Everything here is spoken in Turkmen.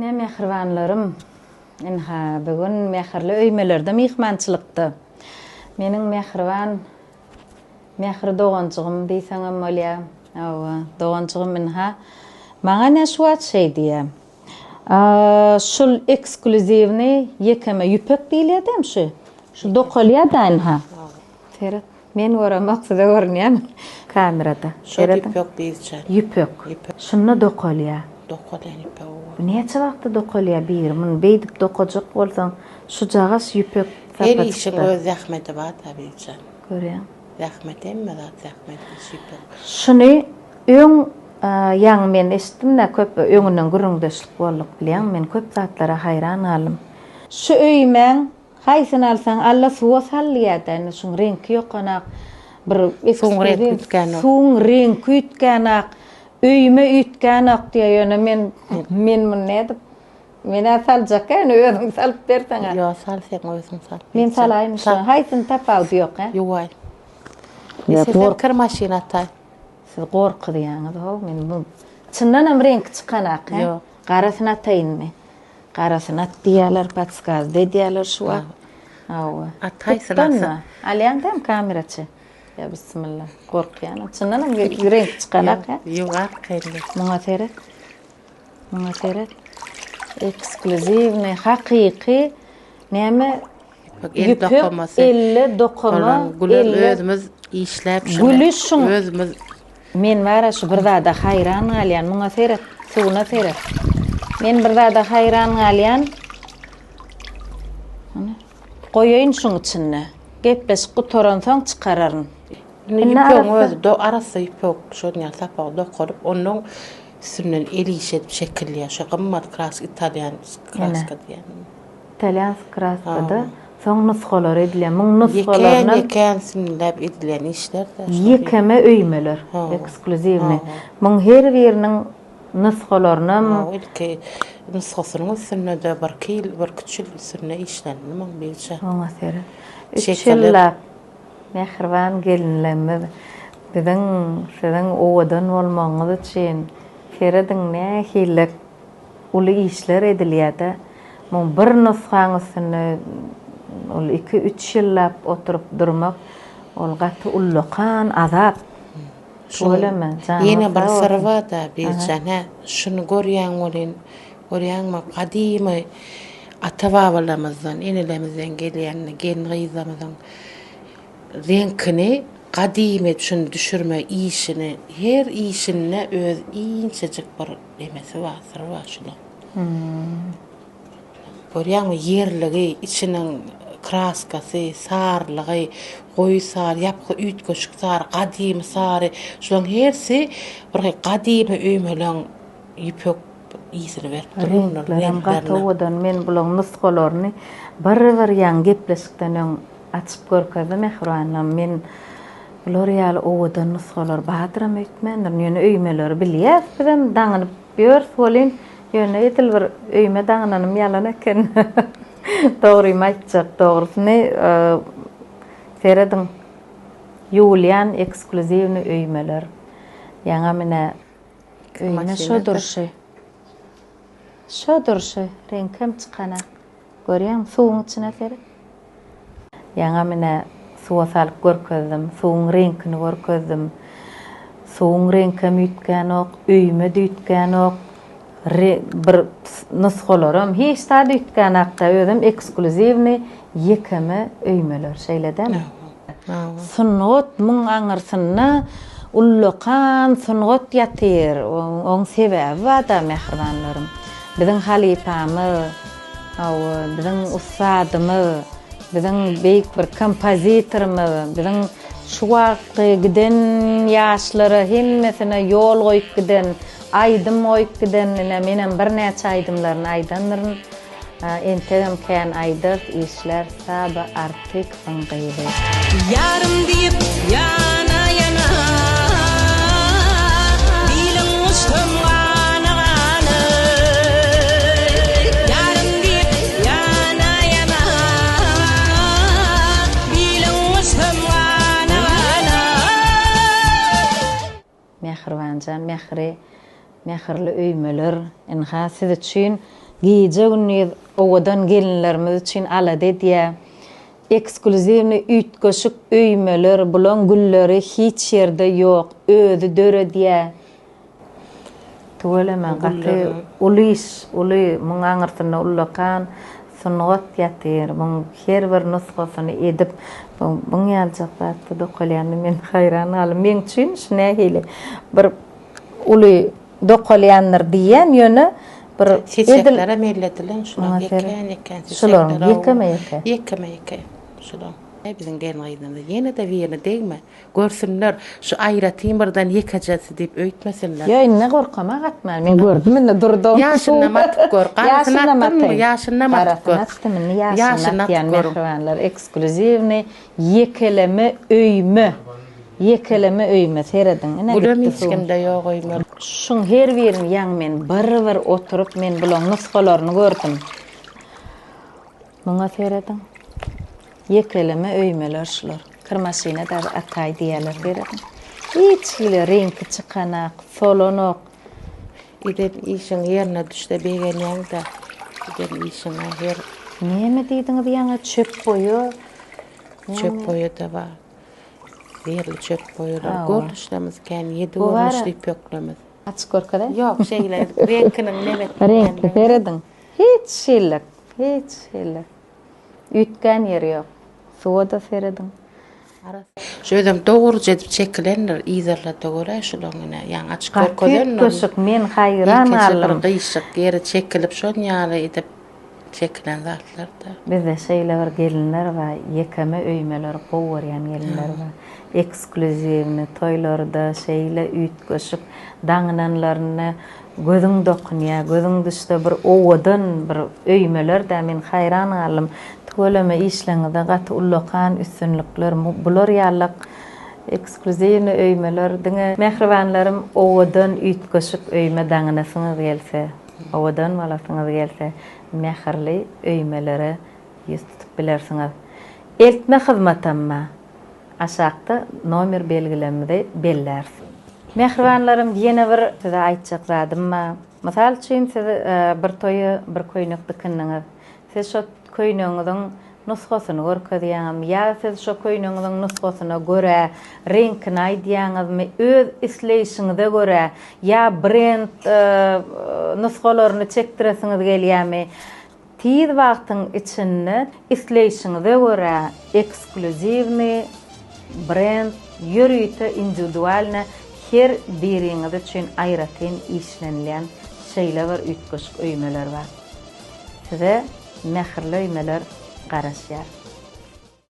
Ine mähribanlarym, ynha bu gün mähirli öýmelerde myhmançylykda. Meniň mähriban Mähri doganjygym diýseňem bolýa. Hawa, doganjygym ynha maňa ine şu wagt şeý diýýä. Şul eksklýuziwnyý ýekeme ýüpek diýilýädämi şu? Şu dokalýa-da ynha. Seret. Men göremok size görünýämi kamerada. Şol ýüpek bizçe. Ýüpek. Ýüpek. Şunda dokalýa. Dokalýan ýüpek owa. Bu näçe wagtda dokalýa biri? Muny beýdip dokajak bolsaň şujagaş ýüpek Her işiň öz zähmeti bar-da bizçe. Görýäň. Zähmet hemme zat zähmet iş ýüpek. Şuny öň ýaňy men eşitdim-de köp öňünden gürrüňdeşlik bolduk bilýäňmi men köp zatlara haýran galdym. Şu öýmäň Haýsyny alsaň alla suwa sal diýýädä indi şuň reňki ýokanak bir Suwuň reňki üýtgänok. Suwuň reňki üýtgänak öýüme üýtgänok diýýä ýöne men men muny nädip menä saljakka ýöne özüň salyp berseňä. Ýok sal sen özüň sal. Men salaýynmy şuny haýsyny tapawudy ýok hä. Ýuwaý. Isleseň kir maşyn ataý. Siz gorkuzýaňyz how men bu çyndanam reňki çykanak hä. Ýok. Garasyny ataýynmy. Garasyny at diýýärler, podskazda edýärler şu wagt. Hawa. At haýsyny atsa. Alýaň dämi kameraçy? Ýa bismillah. Gorkýanam. Çyndanam reňk çykanak hä? Ýok, arkaýyn. Muňa seret. Muňa seret. Eksklýuziwnyý, hakyky näme El dokamasy. Elle dokama. Güler özümiz işläp şuny. Güli şuň. Özümiz. Men bara şu bir zada haýran galýan. Muňa seret, suwuna seret. Men bir zada haýran galýan. Hany. Goýaýyn şuň içinde. Gepleşik gutaransoň çykararyn. Indi ýüpegiň özi do arassa ýüpek şol ýaly sapagy dokalyp, ondan üstünden el işi edip çekilýär. Şo gymmat kraska italýan kraska diýýän. Italýansk kraskada soň nusgalary edilýär. Muň nusgalarynam Ýekän-ýekän synlap edilen işler-dä şol. Ýekeme öýmeler, eksklýuziwnyý. Muň her biriniň nusgalarynam. Hawa, ilki nusgasynyň üstünde-de birki ýyl, birküç ýyl üstünde işlendi muň birje. Oňa seret. Üç ýyllap mähriban gelinlerimiz biziň siziň owadan bolmagyňyz üçin serediň nähili Uly işler edilýär-de. Muň bir nusgaň üstünde ol iki-üç ýyllap oturyp durmak, ol gaty ullakan azap. Tüweleme, janyňyz sag bolsun. Ýene bir syry bar-da, Birjan, hä, şuny görýäň welin, görýäňmi, gadymy ata-babalarymyzdan, enelerimizden gelýän gelin-gyzlarymyzyň reňkini gadymy şuny düşürme işini, her işinde öz inçejik bir Nemesi bar, syry bar şunuň. Görýäňmi, ýerligi, içiniň kraskasy, sarylygy, goýy sary, ýapgy üýtgeşik sary, gadymy sary, şularyň hersi bir gadymy öýmeleň ýüpek ysyny berip dur. Reňklerem gaty owadan. Men bularyň nusgalaryny bir-bir ýaňy gepleşikden öň Açyp görkezdi mähribanlygym. Men bular ýaly owadan nusgalar bardyram öýtmändirin. Ýöne öýmeleri bilýäs bizem, daňynyp ýörüs welin, ýöne edil bir öýme daňynanym ýalan eken. Dogrymy aýtjak, dogrusyny serediň. Ýuwulýan eksklýuziwnyý öýmeler. Ýaňam ine öýme şo durşy. Şo durşy, reňkem çykanak. Görýäňmi, suwuň içine seret. Ýaňam ine suwa salyp görkezdim. Suwuň reňkini görkezdim. Suwuň reňkem üýtgänok, öýme-de üýtgänok. Bir nusgalaram hiç zat üýtgänakda, özem eksklýuziwnyý ýekeme öýmeler, şeýle dälmi? Sungat muň aňyrsynda ullakan sungat ýatyr. Oň sebäbi bar-da, mähribanlarym. Biziň halypamyz, hawa, biziň ussadymyz, biziň beýik bir kompozitorymyz, biziň şu wagtky giden ýaşlara hemmesine ýol goýup giden, aýdym goýup giden, ine, menem birnäçe aýdymlaryny aýdandyryn. Entegem kän aýdarys, işläris Saba Artykowyň gyzy. Ýarym diýip ýana-ýana, Biliň guçsam gana-gana. Ýarym diýip ýana-ýana, Biliň guçsam gana-gana. Mähribanjan Mähri Mähirli öýmeler ynha siz üçin. Gije-gündiz owadan gelinlerimiz üçin alada edýär. Eksklýuziwnyý üýtgeşik öýmeler, bulaň gülleri hiç ýerde ýok, özi döredýär. Tüweleme gaty uly iş, uly, muň aňyrsynda ullakan sungat ýatyr, muň her bir nusgasyny edip, buň ýalyjak zatda dokalýanyna men haýran galdym. Meň üçin şu nähili bir uly dokalýandyr diýýän, ýöne bir edil Seçeklerem elledilen şulaň ýekän-ýekän seçekler. Şularyň ýekeme-ýeke. Ýekeme-ýeke şulaň. Biziň gelin-gyzlarymyza ýene-de birine degme. Görsünler, şu aýratyn birden ýekejesi diýip öýtmesinler. Ýo indi gorkama gatman. Men gördüm indi durdy. Ýaşynam atyp gör. Garasyny atdymmy? Ýaşynam atyp gör. Garasyny atdym indi ýaşyny atýan mähribanlar. Eksklýuziwnyý ýekeleme öýme. Ýekeleme öýme serediň. Ine Gülem hiç kimde ýok öýme. Şuň her birini ýaňy men bir-bir oturyp men bulaň nusgalaryny gördüm. Muňa serediň. Ýekeleme öýmeler şular. Kir maşyna dagy ataý diýýärler serediň. Hiç hili reňki çykanak, solanok. Eden işiň ýerine düşse begenýäň-dä. Eden işiňe her. Näme diýdiňiz ýaňy çöp boýa. Çöp boýa-da bar. Zerli çöp boýalar. Görnüşlerimiz kän, ýedi görnüşli ýüpeklerimiz. Açyp görkezeý. Ýok, şeýle reňkiniň neme. Reňki serediň. Hiç hili, hiç hili. Üýtgän ýeri ýok. Suwa-da serediň. Şu özem dogruja edip çekilendir, yzarlada göräý şulaň ine, ýaňy açyp görkezendir. Gaty üýtgeşik, men haýran galdym. Ýekeje bir gyşyk ýeri çekilip şon ýaly edip çekilen zatlar-da. Bizde şeýle bir gelinler bar, ýekeme öýmeleri gowy görýän gelinler bar. Eksklýuziwnyý toýlarda şeýle üýtgeşik daňynanlarynda Gözüň dokunýar, gözüň düşse bir owadan bir öýmeler-dä, men haýran galdym. Tüweleme işleňizde gaty ullakan üstünlikler, bular ýalak eksklýuziwnyý öýmeler diňe Mähribanlarym owadan üýtgeşik öýme daňynasyňyz gelse, owadan bolasyňyz gelse mähirli öýmelere ýüz tutup bilersiňiz. Eltme hyzmatam bar. Aşakda nomer belgilerimizi belläris. Mähribanlarym ýene bir size aýtjak zadym bar. Mysal üçin siz bir toýa bir köýnek dikindiňiz. Siz şo köýnegiňiziň nusgasyny görkezýäňizmi ýa siz şo köýnegiňiziň nusgasyna görä reňkini aýdýaňyzmy öz isleýşiňize görä ýa brend nusgalaryny çekdiresiňiz gelýämi Tiz wagtyň içinde isleýşiňize görä eksklýuziwnyý brend ýörite indiwidualny her biriňiz üçin aýratyn işlenilýän şeýle bir üýtgeşik öýmeler bar. Size mähirli öýmeler garaşýar.